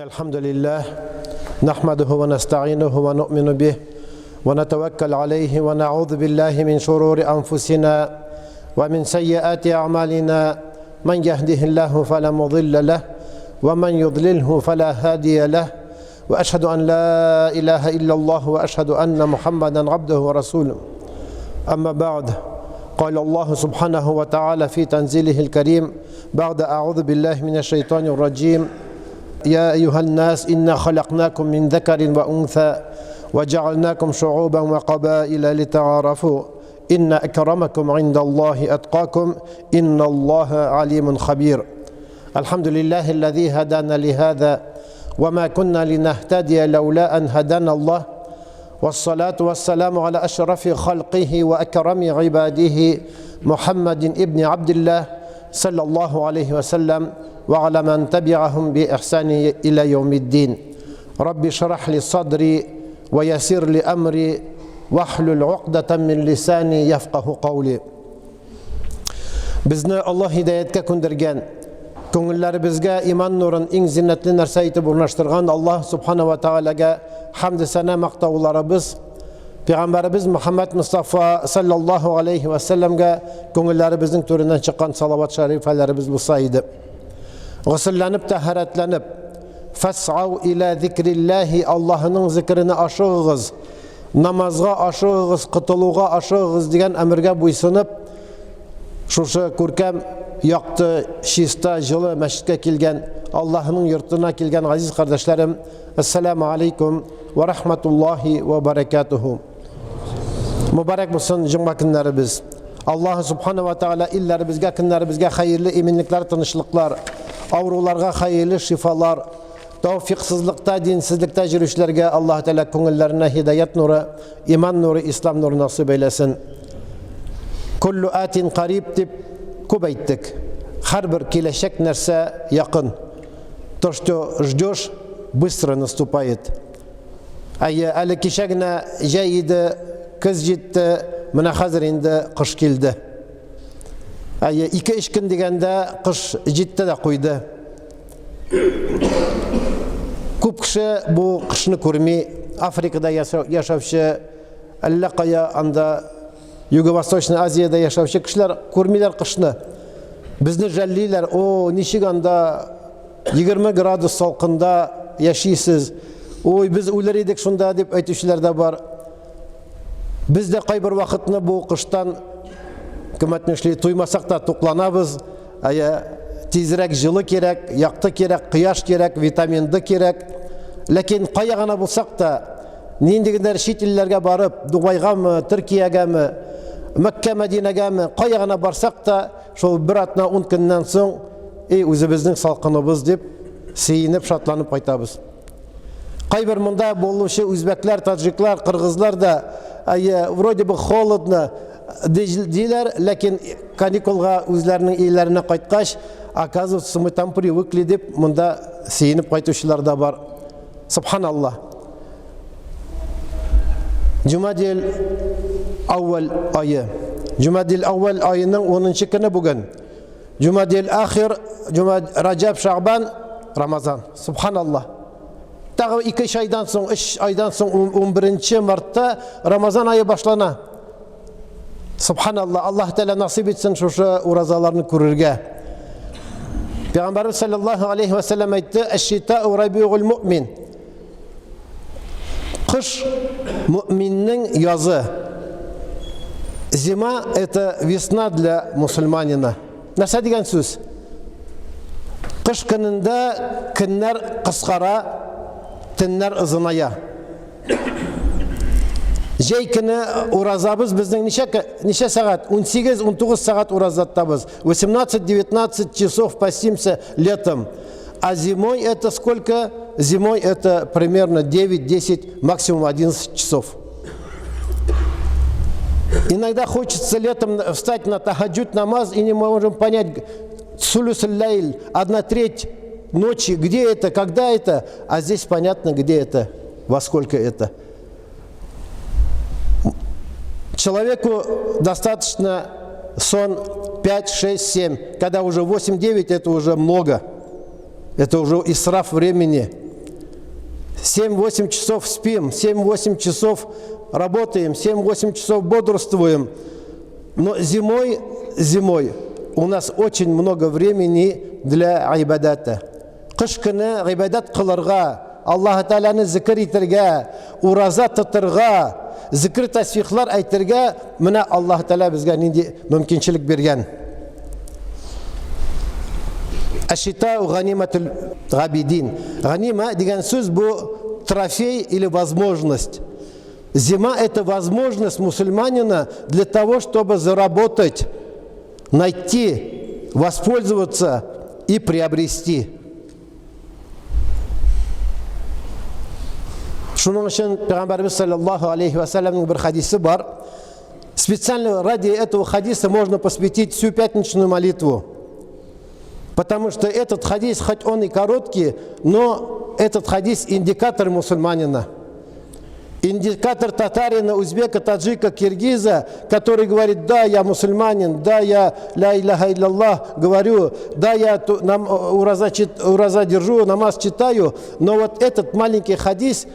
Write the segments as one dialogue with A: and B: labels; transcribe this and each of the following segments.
A: الحمد لله نحمده ونستعينه ونؤمن به ونتوكل عليه ونعوذ بالله من شرور أنفسنا ومن سيئات أعمالنا من يهده الله فلا مضل له ومن يضلله فلا هادي له وأشهد أن لا إله إلا الله وأشهد أن محمدا عبده ورسوله أما بعد قال الله سبحانه وتعالى في تنزيله الكريم بعد أعوذ بالله من الشيطان الرجيم يا أيها الناس إنا خلقناكم من ذكر وأنثى وجعلناكم شعوبا وقبائل لتعارفوا إن أكرمكم عند الله أتقاكم إن الله عليم خبير الحمد لله الذي هدانا لهذا وما كنا لنهتدي لولا أن هدانا الله والصلاة والسلام على أشرف خلقه وأكرم عباده محمد ابن عبد الله صلى الله عليه وسلم وعلى من تبعهم بإحسان إلى يوم الدين رب اشرح لي صدري ويسر لي أمري واحلل عقدة من لساني يفقه قولي Безне Аллаһ һидаяткә күндергән, күңелләребезгә иман нурын иң зиннәтле нәрсә итеп урнаштырган Аллаһ Субхана ва Тәгаләгә хәмде сәнә мактауларыбыз, Пәйгамбәребез Мөхәммәд Мустафа саллаллаһу алейхи ва сәлләмгә күңелләребезнең түреннән чыккан салават шәрифәләребез булса иде. Госелләнеп, тәһарәтләнеп, фәсау иля зикрилләһи Аллаһының зикренә ашыгыгыз, намазга ашыгыгыз, котылуга ашыгыгыз дигән әмергә буйсынып, шушы күркәм, якты, чиста, җылы мәчеткә килгән, Аллаһының йортына килгән газиз кардәшләрем, ассаламу алейкум ва рахматуллахи ва баракатуху. Мубарак булсын җомга көннәребез. Аллаһ субхана ва тааля илләребезгә, көннәребезгә хәерле иминлекләр, тынычлыклар, авыруларга хәерле шифалар, Тәүфиксызлыкта, динсезлектә йөрүчеләргә Аллаһ Тәгалә күңелләренә һидаят нуры, иман нуры, ислам нуры насыйп әйләсен. Куллу атин кариб дип күп әйттек. Һәрбер киләчәк нәрсә якын. То, что ждешь, быстро наступает. Әйе, әле кичә генә җәй иде, көз җитте, менә хәзер инде кыш килде. Әйе, ике-өч көн дигәндә кыш җитте дә куйды. Күп кеше бу кышны күрми. Африкада яшәүче, әллә кая анда Юго-Восточный Азиядә яшәүче кешеләр күрмиләр кышны. Безне жәллиләр, о, ничек анда 20 градус салкында яшисез. Ой, без үлер идек шунда дип әйтүчеләр дә бар. Без дә кайбер вакытны бу кыштан кем әйтмешли, туймасак та тукланабыз. Әйе, тизрәк җылы кирәк, якты кирәк, кояш кирәк, витамин Д кирәк. Ләкин кая гына булсак та, нинди генә чит илләргә барып, Дубайгамы, Төркиягәме, Мәккә, Мәдинәгәме, кая гына барсак та, шул бер атна ун көннән соң, эй, үзебезнең салкыныбыз дип, сөенеп, шатланып кайтабыз. Кайбер монда булучы үзбәкләр, таджиклар, кыргызлар да, әйе, вроде бы холодно, диләр, ләкин каникулга үзләренең өйләренә кайткач, оказывается, мы там привыкли дип, монда сөенеп кайтучылар да бар. Субханаллах. Җумадил әүвәл ае. Җумадил әүвәл аеның 10 көне бүген. Җумадил ахир, Җумад Раҗаб, Шагбан, Рамазан. Субханаллах. Тагы 2-3 айдан соң, 3 айдан соң 11 мартта Рамазан ае башлана. Субханаллах, Аллаһ Тәгалә насыйп итсен шушы уразаларны күрергә. Пәйгамбәрбез саллаллаһу алейхи ва саллям әйтте: "Әш-шитау рабиул муъмин." Кыш мөминнең язы. Зима это весна для мусульманина. Нәрсә дигән сүз? Кыш көнендә көннәр кыскара, төннәр озыная. Җәй көне уразабыз безнең ничә ничә сәгать? 18-19 сәгать ураза тотабыз. 18-19 часов постимся летом. А зимой это сколько? Зимой это примерно 9-10, максимум 11 часов. Иногда хочется летом встать на тахаджуд намаз и не можем понять, сулюс ляйль, одна треть ночи, где это, когда это, а здесь понятно, где это, во сколько это. Человеку достаточно сон 5, 6, 7. Когда уже 8, 9, это уже много. Это уже исраф времени. 7-8 часов спим, 7-8 часов работаем, 7-8 часов бодрствуем. Но зимой, зимой у нас очень много времени для гыйбадата. Кыш көне гыйбадат кылырга, Аллаһы Тәгаләне зикер итәргә, ураза тотырга, зикер тәсбихлар әйтергә менә Аллаһы Тәгалә безгә нинди мөмкинчелек биргән. Әшитау ганиматул габидин. Ганима дигән сүз бу трофей или возможность. Зима это возможность мусульманина для того, чтобы заработать, найти, воспользоваться и приобрести. Шуның өчен Пәйгамбәрбез саллаллаху алейхи ва саллямның бер хадисе бар. Специально ради этого хадиса можно посвятить всю пятничную молитву. Потому что этот хадис, хоть он и короткий, но этот хадис индикатор мусульманина. Индикатор татарина, узбека, таджика, киргиза, который говорит, да, я мусульманин, да, я ля иляха илляллах говорю, да, я нам, ураза, ураза держу, намаз читаю, но вот этот маленький хадис,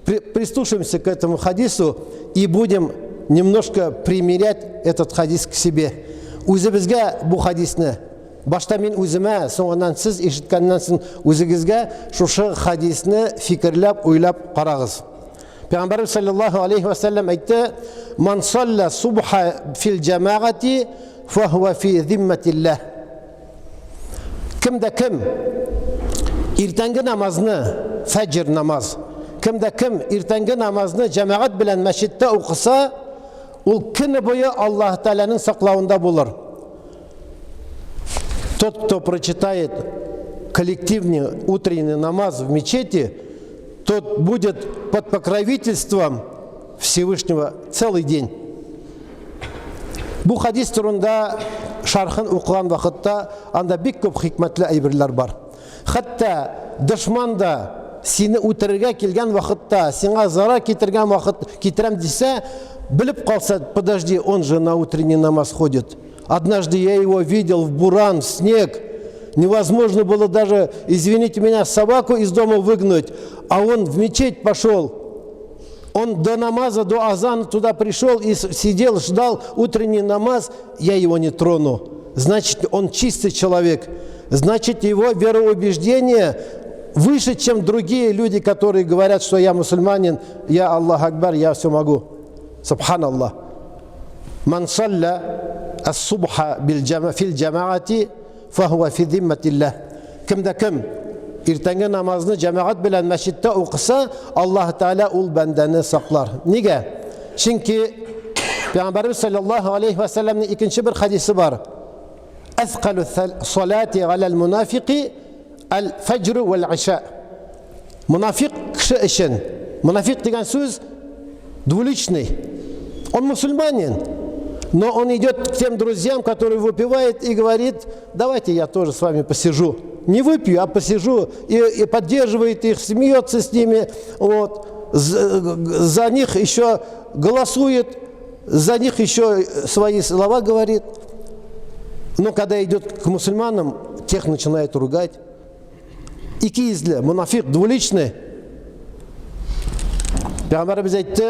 A: прислушаемся к этому хадису и будем немножко примерять этот хадис к себе. Үзебезгә бу хадисне башта мин үземә, соңыннан сез ишеткәннән соң үзегезгә шушы хадисне фикерләп, уйлап карагыз. Пәйгамбәрбез саллаллаху алейхи ва саллям әйтте: "Ман салла субха фил җәмәгати фахуа фи зимматиллаһ". Кем дә кем иртәнге намазны, фәҗр намаз, кем дә кем иртәнге намазны җәмәгать белән мәчеттә укыса, ул көне буе Аллаһ Тәгаләнең саклавында булыр. Тот, кто прочитает коллективный утренний намаз в мечети, тот будет под покровительством Всевышнего целый день. Бу хадис турында шархын укыган вакытта анда бик күп хикмәтле әйберләр бар. Хәтта дошман да сине үтерергә килгән вакытта, сиңа зарар китергән вакыт китерәм дисә, белеп калса, подожди, он же на утренний намаз ходит. Однажды я его видел в буран, в снег. Невозможно было даже, извините меня, собаку из дома выгнать, а он в мечеть пошел. Он до намаза, до азана туда пришел и сидел, ждал утренний намаз, я его не трону. Значит, он чистый человек. Значит, его вероубеждение выше, чем другие люди, которые говорят, что я мусульманин, я Аллах Акбар, я все могу. Субханаллах. Ман салля ас-субха фил джамаати фахуа фи зимматиллах. Кем дә кем иртәнге намазны җәмәгать белән мәчеттә укыса, Аллаһ Тәгалә ул бәндәне саклар. Нигә? Чөнки Пәйгамбәрбез саллаллаһу алейхи ва сәлләмнең икенче бер хадисе бар. Әсқалу салати галәл мунафиқи әл-фәҗру вәл-иша. Мунафик кеше өчен. Мунафик дигән сүз двуличный. Он мусульманин, но он идет к тем друзьям, которые выпивают, и говорит, давайте я тоже с вами посижу. Не выпью, а посижу. И поддерживает их, смеется с ними. Вот. За них еще голосует, за них еще свои слова говорит. Но когда идет к мусульманам, тех начинает ругать. Икейөзле, монафикъ, двуличный. Пәйгамбәребез әйтте,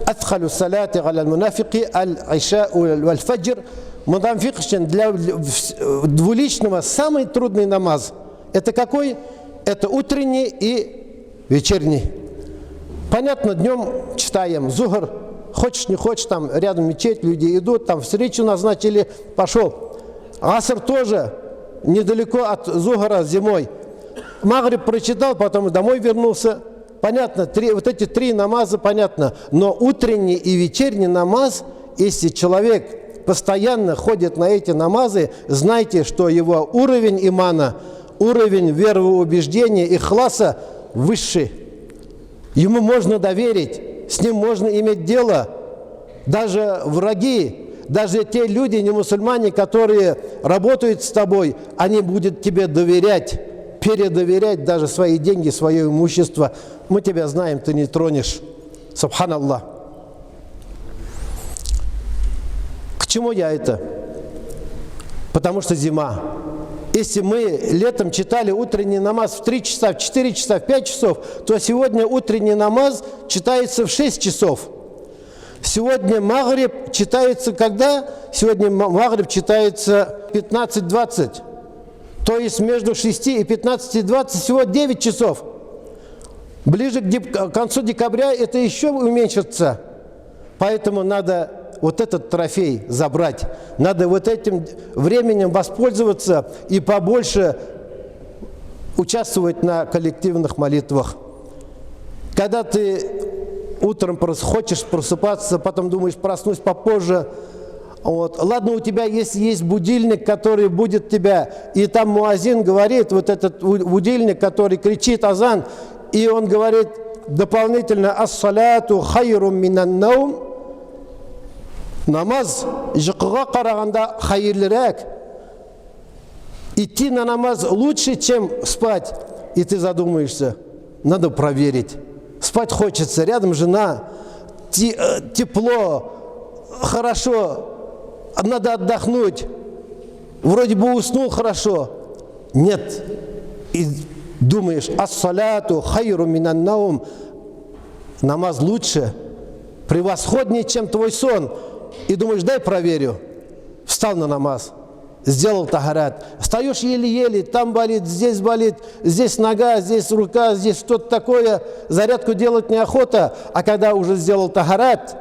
A: Әсхалу салати галәл мунафики аль-иша валь-фаджр. Мунафик өчен для двуличного самый трудный намаз. Это какой? Это утренний и вечерний. Понятно, днем читаем зухр, хочешь не хочешь, там рядом мечеть, люди идут, там встречу назначили, пошел. Аср тоже недалеко от зухра зимой. Магриб прочитал, потом домой вернулся. Понятно, вот эти три намаза понятно. Но утренний и вечерний намаз, если человек постоянно ходит на эти намазы, знайте, что его уровень имана, уровень вероубеждения, ихласа высший. Ему можно доверить, с ним можно иметь дело. Даже враги, даже те люди, не мусульмане, которые работают с тобой, они будут тебе доверять, передоверять даже свои деньги, свое имущество. Мы тебя знаем, ты не тронешь. Субханаллах. К чему я это? Потому что зима. Если мы летом читали утренний намаз в 3 часа, в 4 часа, в 5 часов, то сегодня утренний намаз читается в 6 часов. Сегодня Магриб читается когда? Сегодня Магриб читается 15.20. То есть между 6 и 15.20 всего 9 часов. Ближе к концу декабря это еще уменьшится. Поэтому надо вот этот трофей забрать. Надо вот этим временем воспользоваться и побольше участвовать на коллективных молитвах. Когда ты утром хочешь просыпаться, потом думаешь, проснусь попозже. Вот. Ладно, у тебя есть будильник, который будет тебя, и там муазин говорит, вот этот будильник, который кричит азан, и он говорит дополнительно «Ас-саляту хайрум минан наум», намаз йокыга караганда хәерлерәк. Идти на намаз лучше, чем спать. И ты задумаешься, надо проверить. Спать хочется, рядом жена, тепло, хорошо, надо отдохнуть. Вроде бы уснул хорошо. Нет. И думаешь, ас-саляту хайру минан наум, намаз лучше, превосходнее, чем твой сон. И думаешь, дай проверю. Встал на намаз, сделал тахарат. Встаешь еле-еле, там болит, здесь болит, здесь нога, здесь рука, здесь что-то такое. Зарядку делать неохота. А когда уже сделал тахарат,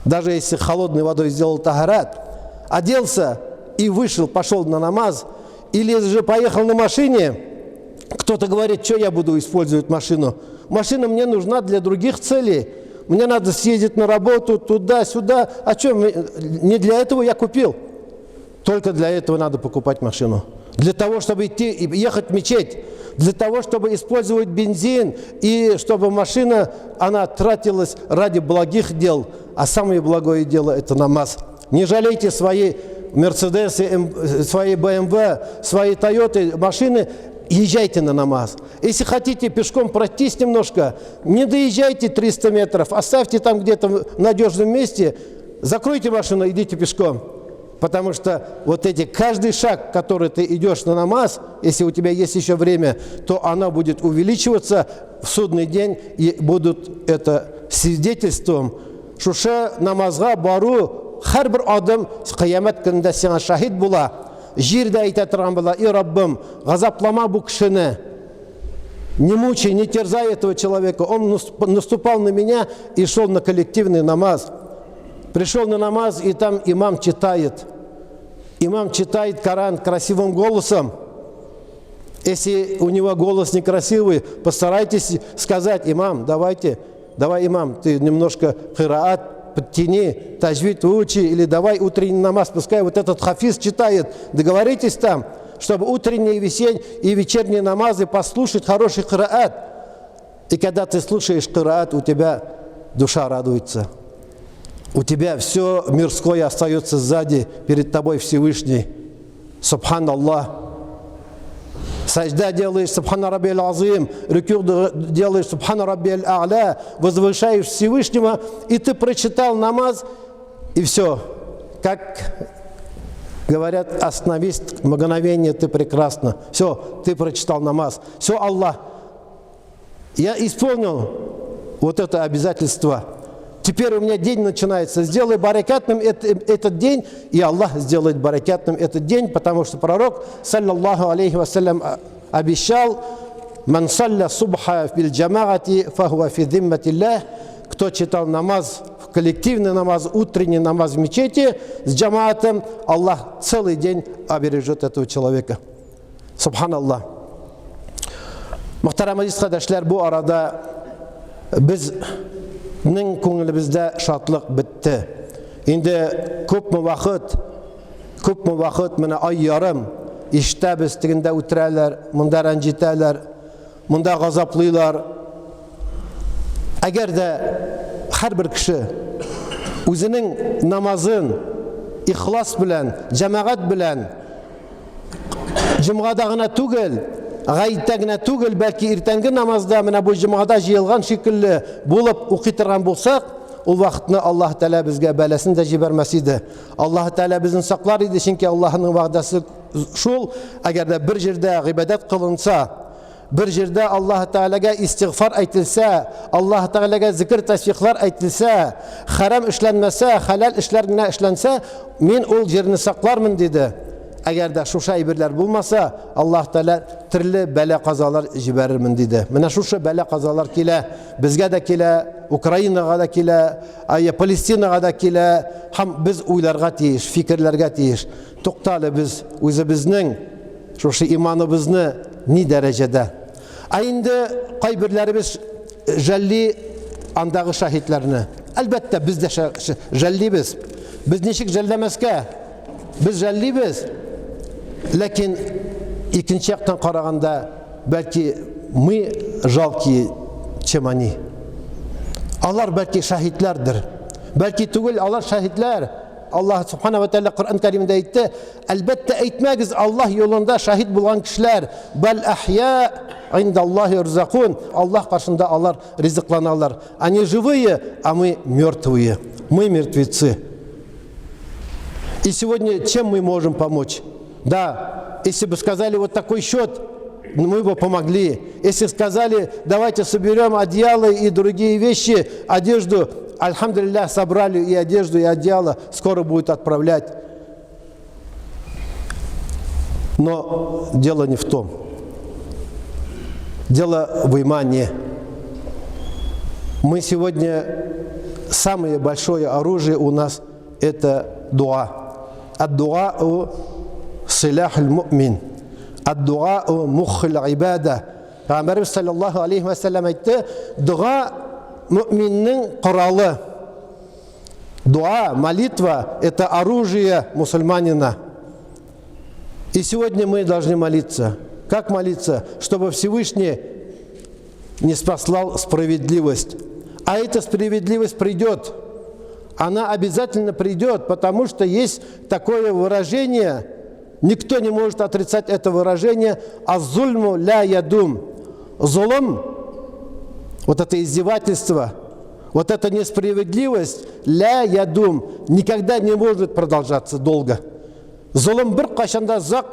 A: даже если холодной водой сделал тахарат, оделся и вышел, пошел на намаз, или же поехал на машине, кто-то говорит, что я буду использовать машину. Машина мне нужна для других целей. Мне надо съездить на работу, туда-сюда. А что, не для этого я купил. Только для этого надо покупать машину. Для того, чтобы идти и ехать в мечеть. Для того, чтобы использовать бензин. И чтобы машина, она тратилась ради благих дел. А самое благое дело – это намаз. Не жалейте свои Мерседесы, свои БМВ, свои Тойоты, машины. Езжайте на намаз. Если хотите пешком пройтись немножко, не доезжайте 300 метров, оставьте там где-то в надежном месте, закройте машину, идите пешком. Потому что вот эти, каждый шаг, который ты идешь на намаз, если у тебя есть еще время, то она будет увеличиваться в судный день и будут это свидетельством. Шушы намазга бару һәрбер адым кыямәт көнендә сиңа шаһит була. Җир дә әйтә торган була, и Раббым, газаплама бу кешене. Не мучай, не терзай этого человека. Он наступал на меня и шел на коллективный намаз. Пришел на намаз, и там имам читает. Имам читает Коран красивым голосом. Если у него голос некрасивый, постарайтесь сказать, имам, давайте, давай, имам, ты немножко кираат подтяни, таджвид выучи, или давай утренний намаз, пускай вот этот хафиз читает, договоритесь там, чтобы утренние, весенние и вечерние намазы послушать хороший кираат. И когда ты слушаешь кираат, у тебя душа радуется. У тебя все мирское остается сзади, перед тобой Всевышний. Субханаллах. Сажда делаешь, Субхана Рабби Азим, рюкю делаешь, Субхана Рабби А'ля, возвышаешь Всевышнего, и ты прочитал намаз, и все. Как говорят, остановись мгновение, ты прекрасно. Все, ты прочитал намаз. Все, Аллах, я исполнил вот это обязательство. Теперь у меня день начинается. Сделай баракатным этот день, и Аллах сделает баракатным этот день, потому что пророк, саллаллаху алейхи вассалям, обещал, «Ман салля субха фил джамаати, фахуа фи зимматиллах». Кто читал намаз, коллективный намаз, утренний намаз в мечети с джамаатом, Аллах целый день обережет этого человека. Субханаллах. Мөхтәрәм газиз кардәшләр, бу арада безнең күңелебездә шатлык бетте. Инде күпме вакыт, күпме вакыт, менә ай ярым ишетәбез, тегендә үтерәләр, монда рәнҗетәләр, монда газаплыйлар. Әгәр дә һәрбер кеше үзенең намазын ихлас белән, җәмәгать белән җомгада гына түгел, гаеттә генә түгел, бәлки иртәнге намазда менә бу җомгада җыелган шикелле булып укый торган булсак, ул вакытны Аллаһ Тәгалә безгә бәласен дә җибәрмәс иде. Аллаһ Тәгалә безне саклар иде, чөнки Аллаһның вәгъдәсе шул, әгәр дә бер җирдә гыйбадәт кылынса, бер җирдә Аллаһ Тәгаләгә истигъфар әйтелсә, Аллаһ Тәгаләгә зикр тәсбихлар әйтелсә, хәрам эшләнмәсә, хәләл эшләр генә эшләнсә, мин ул җирне саклармын, диде. Әгәр дә шушы әйберләр булмаса, Аллаһ Тәгалә төрле бәла-казалар җибәрермен, диде. Менә шушы бәла-казалар килә, безгә дә килә, Украинага да килә, әйе, Палестинага да килә, һәм без уйларга тиеш, фикерләргә тиеш. Тукта әле, без үзебезнең шушы иманыбызны ни дәрәҗәдә? Ә инде кайберләребез жәлли андагы шаһитләрне. Әлбәттә, без дә жәллибез. Без ничек жәлләмәскә? Без жәллибез. Ләкин икенче яктан караганда, бәлки мы жалкие, чем они. Алар бәлки шаһитләрдер. Бәлки түгел, алар шаһитләр. Аллаһ Субхана ва Тәгалә Коръән Кәримдә әйтте, әлбәттә әйтмәгез Аллаһ юлында шаһит булган кешеләр, бәл ахья индаллаһи юрзакун. Аллаһ каршында алар ризыкланалар. Они живые, а мы мертвые. Мы мертвецы. И сегодня чем мы можем помочь? Да, если бы сказали вот такой счет, мы бы помогли. Если сказали, давайте соберем одеяло и другие вещи, одежду, альхамдулилля, собрали и одежду, и одеяло, скоро будет отправлять. Но дело не в том. Дело в имане. Мы сегодня, самое большое оружие у нас – это дуа. Ад-дуа силах мумин. Ад-дуа муххул ибада. Пәйгамбәребез саллаллаһу алейхи ва сәлләм әйтте, дога мөминнең коралы. Дуа, молитва – это оружие мусульманина. И сегодня мы должны молиться. Как молиться? Чтобы Всевышний не спаслал справедливость. А эта справедливость придет. Она обязательно придет, потому что есть такое выражение, никто не может отрицать это выражение, «Аззульму ля ядум». Зулум, вот это издевательство, вот эта несправедливость, ля ядум, никогда не может продолжаться долго. Золым беркайчан да озак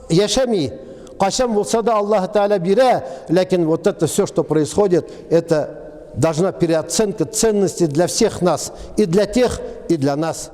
A: яшәми. Кайчан булса да Аллаһ Тәгалә бирә, ләкин вот это все, что происходит, это должна переоценка ценностей для всех нас, и для тех, и для нас.